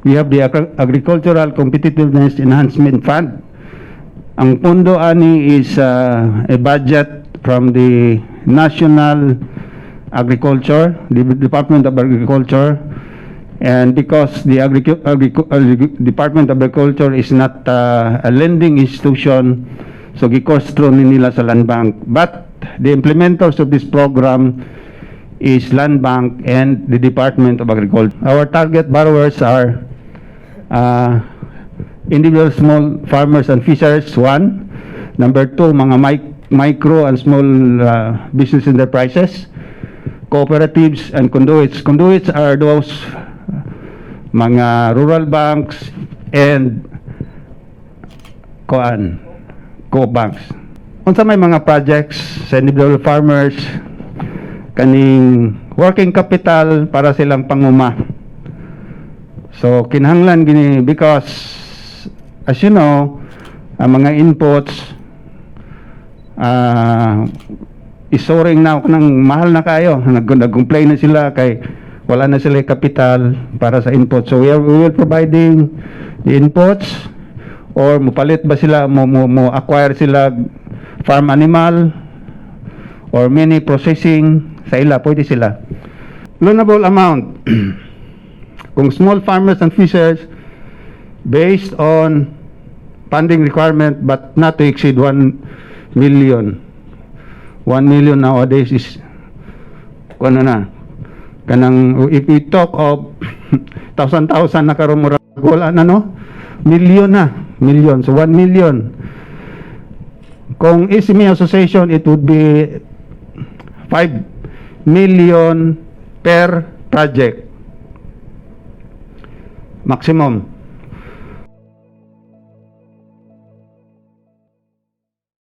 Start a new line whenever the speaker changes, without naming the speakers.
We have the Agricultural Competitiveness Enhancement Fund. Ang pondo ani is a budget from the National Agriculture, the Department of Agriculture. And because the Department of Agriculture is not a lending institution, so gi-course through ni nila sa Land Bank. But the implementers of this program is Land Bank and the Department of Agriculture. Our target borrowers are individual small farmers and fishers, one. Number two, mga micro and small business enterprises, cooperatives and conduits. Conduits are those mga rural banks and koan, co-op banks. Unsa may mga projects sa individual farmers, kaning working capital para silang panguma. So kinahanglan gini because, as you know, ang mga inputs is soaring now, kanang mahal na kayo. Nag-complain na sila kay wala na sila kapital para sa input. So we will providing the inputs or mupalit ba sila, mo acquire sila farm animal or mini processing sa ila, pwede sila. Loanable amount. Kung small farmers and fishers, based on funding requirement but not to exceed 1 million. 1 million nowadays is kung ano na kanang if we talk of thousand thousand na karon, murag wala na, no? Million na, million. So 1 million. Kung SME association, it would be 5 million per project maximum.